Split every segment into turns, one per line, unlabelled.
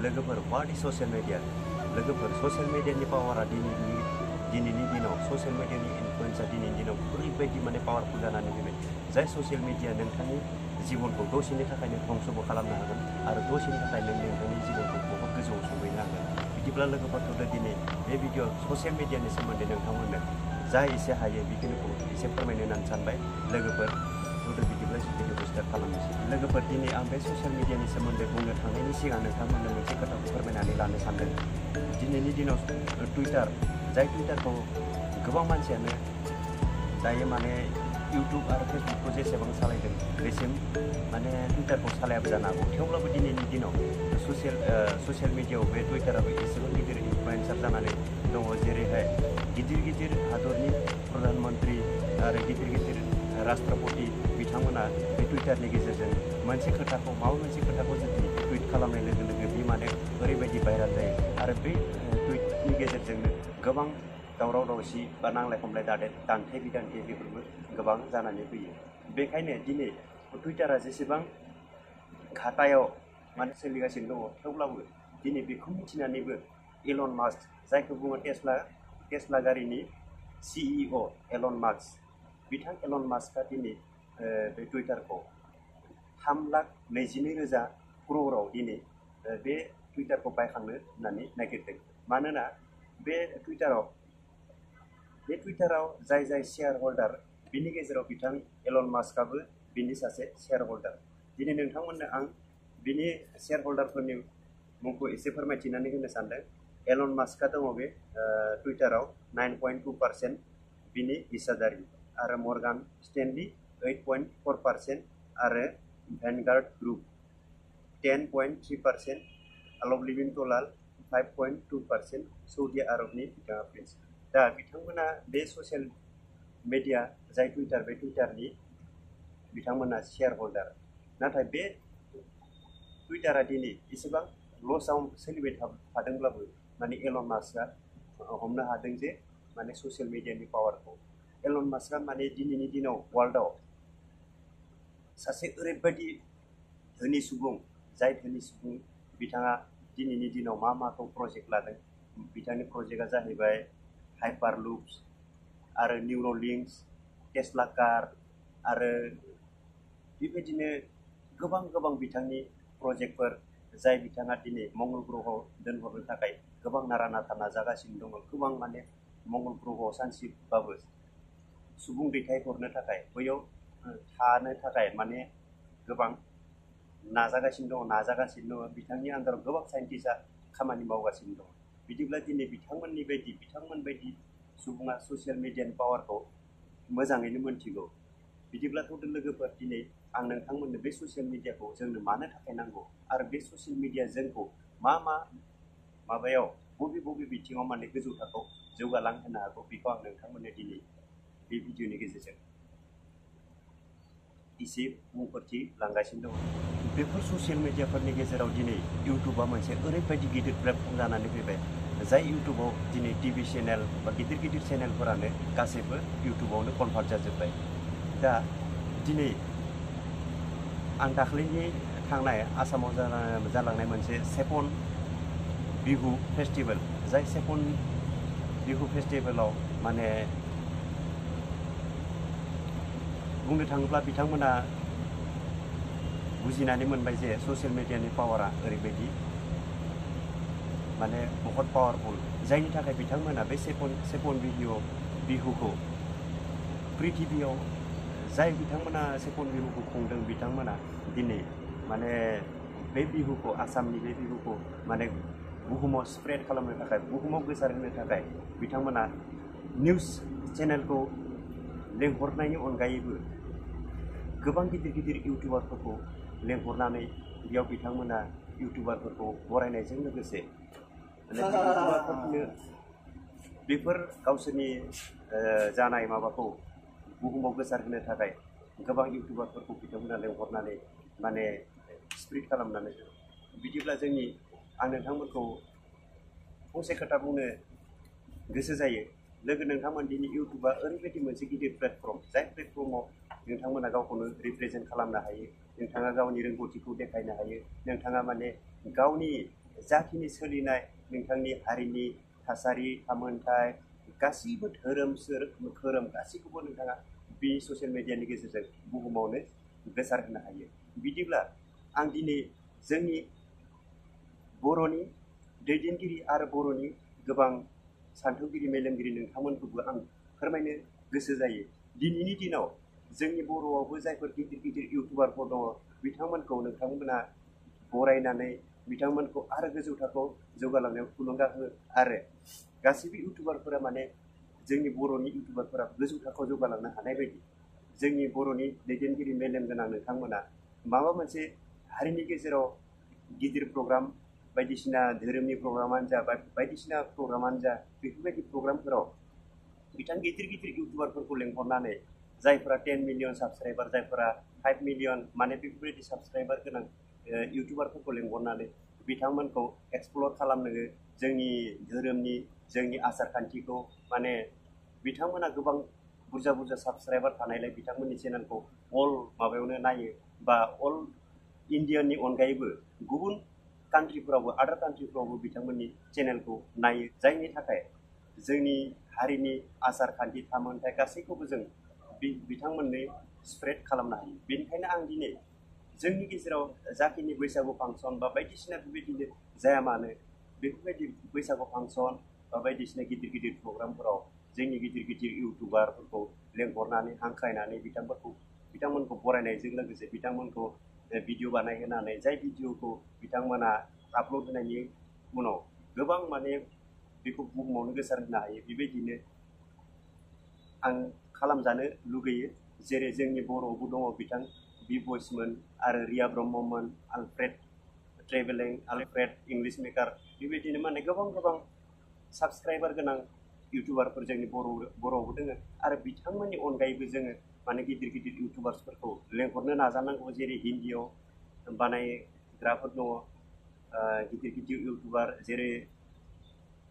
लोगोफोर what is social media लोगोफोर social मिडियानि पावारा दिनैनि दिनाव ससियेल मिडियानि इनफ्लुएन्सआ दिनैनि दिनाव ओरैबायदि माने पावारफुल जानानै फैबाय जाय ससियेल मिडिया नोंथांनि जिबनखौ दसेनि थाखायनो ध्वंसबो खालामनो हागोन आरो दसेनि थाखायनो नोंथांनि जिबनखौ बहुत गोजौआव सौहैनो हागोन। बिदिब्ला लोगोफोरखौ दिनै बे भिडिअ ससियेल मिडियानि सोमोन्दै नोंथांमोननो जा एसे हायो बेखिनिखौ एसे फोरमायनो होननानै सानबाय। लोगोफोर बिदिब्ला भिडिअखौ स्टार्ट खालामनोसै। लोगोफोर दिनै आं बे ससियेल मिडियानि सोमोन्दै बुंनो थांनायनि सिगां नोंथांमोननो मोनसे खोथाखौ फोरमायनानै लानो सानदों। दिनैनि दिनाव टुइटार जाय टुइटारखौ गोबां मानसियानो दायो माने इउटुब आरो फेसबुकखौ जेसेबां सालायदों बेसिम माने टुइटारखौ सालायाबो जानो हागौ। थेवब्लाबो दिनैनि दिनाव ससियेल मिडियायाव बे टुइटाराबो एसेबां गिदिर इनफ्लुएन्सार जानानै दङ। जेरैहाय गिदिर गिदिर हादरनि प्रधान मन्त्रि आरो गिदिर गिदिर राष्ट्रपति बिथांमोना बे टुइटारनि गेजेरजों मोनसे खोथाखौ माबा मोनसे खोथाखौ जुदि टुइट खालामनाय लोगो लोगो बे माने ओरैबायदि भाइराल जायो आरो बे टुइटनि गेजेरजोंनो गोबां दावराव दावसि बा नांलाय खमलाय दान्थे बिदान्थे बेफोरबो गोबां जानानै फैयो। बेखायनो दिनै टुइटारा जेसेबां घाटायाव माने सोलिगासिनो दङ थेवब्लाबो दिनै बेखौ मिथिनानैबो इलन मास्क जायखौ बुङो टेस्ला गारिनि CEO एलन मास्क बिथां एलन मास्कआ दिनै बे टुइटारखौ 3,22,000 क्र'राव दिनै बे टुइटारखौ बायखांनो होननानै नागिरदों। मानोना बे टुइटाराव जाय शेयार हल्डार बिनि गेजेराव बिथां एलन मास्कआबो बिनि सासे शेयार हल्डार। दिनै नोंथांमोननो आं बिनि शेयार हल्डारफोरनि मुंखौ एसे फोरमायथिनानै होनो सानदों। एलन मास्कआ दङ बे टुइटाराव 9.2% बिनि हिस्सादारि आरो मर्गान स्टेनलि 8.4% आरो भेनगार्ड ग्रुप 10.3%, लभलिबिन टलाल 5.2%, सौदि आरबनि बिथाङा प्रिन्स। दा बिथांमोना बे ससियेल मिडिया जाय टुइटार बे टुइटारनि बिथांमोना शेयार हल्डार। नाथाय बे टुइटारा दिनै एसेबां लसआव सोलिबाय थादोंब्लाबो माने एलन मास्कआ हमनो हादों जे माने ससियेल मिडियानि पावारखौ। एलन मास्कआ माने दिनैनि दिनाव वर्ल्डआव सासे ओरैबायदि धोनि सुबुं जाय धोनि सुबुं बिथाङा दिनैनि दिनाव माखौ प्रजेक्ट लादों। बिथांनि प्रजेक्टआ जाहैबाय हाइपारलुप्स आरो निउरलिंक्स, टेस्ला कार आरो बेबायदिनो गोबां बिथांनि प्रजेक्टफोर जाय बिथाङा दिनै मंगल ग्रहआव दोनहरनो थाखाय गोबां नारा नाथा नाजागासिनो दङ। गोबां माने मंगल ग्रहआव सानसेबाबो सुबुं दैथायहरनो थाखाय बैयाव थानो थाखाय माने गोबां नाजागासिनो दङ। बिथांनि आन्दाराव गोबां साइन्टिस्टआ खामानि मावगासिनो दङ। बिदिब्ला दिनै बिथांमोन बायदि सुबुङा ससियेल मिडियानि पावारखौ मोजाङैनो मोनथिगौ। बिदिब्लाथ' लोगोफोर दिनै आं नोंथांमोननो बे ससियेल मिडियाखौ जोंनो मानो थाखाय नांगौ आरो बे ससियेल मिडिया जोंखौ मा माबायाव बबे बिथिङाव माने गोजौ थाखोआव जौगालांहोनो हागौ बेखौ आं नोंथांमोननो दिनै बे भिडिअनि गेजेरजों एसे बुंफोरथि लांगासिनो दङ। बेफोर ससियेल मिडियाफोरनि गेजेराव दिनै इउटुबा मोनसे ओरैबायदि गिदिर प्लेटफर्म जानानै फैबाय जाय इउटुबाव दिनै टिभि चेनेल बा गिदिर चेनेलफोरानो गासैबो इउटुबावनो कनभार्ट जाजोब्बाय। दा दिनै आं दाख्लैनि थांनाय आसामाव जालांनाय मोनसे सेपन बिहु फेस्टिभेल जाय सेपन बिहु फेस्टिभेलाव माने बुंनो थाङोब्ला बिथांमोना बुजिनानै मोनबाय जे ससियेल मिडियानि पावारा ओरैबायदि माने बहुत पावारफुल जायनि थाखाय बिथांमोना बे सेपन बिहुखौ पृथिबियाव जाय बिथांमोना सेपन बिहुखौ खुंदों बिथांमोना दिनै माने बे बिहुखौ आसामनि बे बिहुखौ माने बुहुमाव स्प्रेड खालामनो थाखाय बुहुमाव गोसारहोनो थाखाय बिथांमोना निउस चेनेलखौ लेंहरनायनि अनगायैबो गोबां गिदिर इउटुबारफोरखौ लेंहरनानै बेयाव बिथांमोना इउटुबारफोरखौ बरायनायजों लोगोसे इउटुबारफोरनो बेफोर गावसोरनि जानाय माबाखौ बुहुमाव गोसारहोनो थाखाय गोबां इउटुबारफोरखौ बिथांमोना लेंहरनानै माने स्प्रेड खालामनानै। बिदिब्ला आं नोंथांमोनखौ फंसे खोथा बुंनो गोसो जायो। लोगो नोंथांमोन दिनै इउटुबा ओरैबायदि मोनसे गिदिर प्लेटफर्म जाय प्लेटफर्माव नोंथांमोना गावखौनो रिप्रेजेन्ट खालामनो हायो। नोंथाङा गावनि रोंगौथिखौ देखायनो हायो। नोंथाङा माने गावनि जाखिनि सोलिनाय नोंथांनि हारिनि थासारि थामोनथाय गासैबो धोरोम गासैखौबो नोंथाङा बे ससियेल मिडियानि गेजेरजों बुहुमावनो गोसारहोनो हायो। बिदिब्ला आं दिनै जोंनि बर'नि दैदेनगिरि आरो बर'नि गोबां सानथौगिरि मेलेमगिरि नोंथांमोनखौबो आं फोरमायनो गोसो जायो। दिनैनि दिनाव जोंनि बर'आवबो जायफोर गिदिर गिदिर इउटुबारफोर दङ बिथांमोनखौ नोंथांमोना बरायनानै बिथांमोनखौ आरो गोजौ थाखोआव जौगालांनायाव थुलुंगा हो आरो गासैबो इउटुबारफोरा माने जोंनि बर'नि इउटुबारफोरा गोजौ थाखोआव जौगालांनो हानाय बायदि जोंनि बर'नि दैदेनगिरि मेलेम गोनां नोंथांमोना माबा मोनसे हारिनि गेजेराव गिदिर प्रग्राम बायदिसिना धोरोमनि प्रग्रामानो जा बायदिसिना प्रग्रामानो जा बेफोरबायदि प्रग्रामफोराव गिदिर गिदिर इउटुबारफोरखौ लेंहरनानै जायफोरा 10 मिलियन साबस्क्राइबार जायफोरा 5 मिलियन माने बेफोरबायदि साबस्क्राइबार गोनां इउटुबारफोरखौ लेंहरनानै बिथांमोनखौ एक्सप्लर खालामनो जोंनि धोरोमनि जोंनि आसार खान्थिखौ माने बिथांमोना गोबां बुरजा बुरजा साबस्क्राइबार थानायलाय बिथांमोननि चेनेलखौ अल माबायावनो नायो बा अल इन्डियानि अनगायैबो गुबुन कान्ट्रिफोरावबो आदार कान्ट्रिफोरावबो बिथांमोननि चेनेलखौ नायो जायनि थाखाय जोंनि हारिनि आसार खान्थि थामोनथाय गासैखौबो जों बिथांमोननो स्प्रेड खालामनो हायो। बेनिखायनो आं दिनै जोंनि गेजेराव जाखिनि बैसागु फांसन बा बायदिसिना बेबायदिनो जाया मानो बेफोरबायदि बैसागु फांसन बा बायदिसिना गिदिर गिदिर प्रग्रामफोराव जोंनि गिदिर गिदिर इउटुबारफोरखौ लेंहरनानै हांख्रायनानै बिथांमोनखौ बरायनायजों लोगोसे बिथांमोनखौ भिडिअ बानायहोनानै जाय भिडिअखौ बिथांमोना आपल'ड होनायनि उनाव गोबां माने बेखौ बुहुमावनो गोसारहोनो हायो। बेबायदिनो आं खालामजानो लुगैयो। जेरै जोंनि बर'आवबो दङ बिथां बि बयसमोन आरो रिया ब्रह्ममोन, Alfred travelling, Alfred English maker बेबायदिनो माने गोबां साबस्क्राइबार गोनां इउटुबारफोर जोंनि बर'आवबो दोङो आरो बिथांमोननि अनगायैबो जोङो माने गिदिर गिदिर इउटुबार्सफोरखौ लेंहरनो नाजानांगौ। जेरै हिन्दीआव बानायग्राफोर दङ गिदिर गिदिर इउटुबार जेरै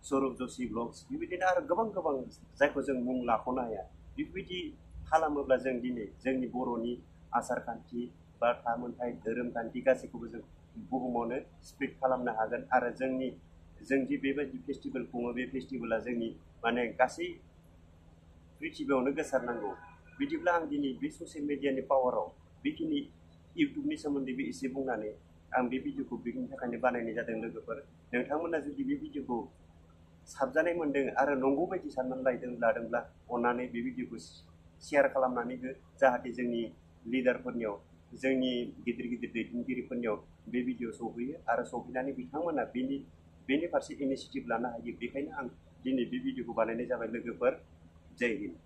सौरभ जोशी ब्लग्स बेबायदिनो आरो गोबां जायखौ जों मुं लाख'नो हाया। बेबायदि खालामोब्ला जों दिनै जोंनि बर'नि आसार खान्थि बा थामोनथाय धोरोम खान्थि गासैखौबो जों बुहुमावनो स्प्रेड खालामनो हागोन आरो जों दि बेबायदि फेस्टिभेल खुङो बे फेस्टिभेला जोंनि माने गासै पृथिबियावनो गोसारनांगौ। बिदिब्ला आं दिनै बे ससियेल मिडियानि पावाराव बेखिनि इउटुबनि सोमोन्दैबो एसे बुंनानै आं बे भिडिअखौ बेनि थाखायनो बानायनाय जादों। लोगोफोर नोंथांमोना जुदि बे भिडिअखौ साबजानाय मोन्दों आरो नंगौ बायदि साननानै लादोंब्ला अननानै बे भिडिअखौ शेयार खालामनानै हो जाहाथे जोंनि लिडारफोरनियाव जोंनि गिदिर गिदिर दैदेनगिरिफोरनियाव बे भिडिअ सौहैयो आरो सौहैनानै बिथांमोना बेनि फारसे इनिसिएटिभ लानो हायो। बेखायनो आं दिनै बे भिडिअखौ बानायनाय जाबाय। लोगोफोर जय हिन्द।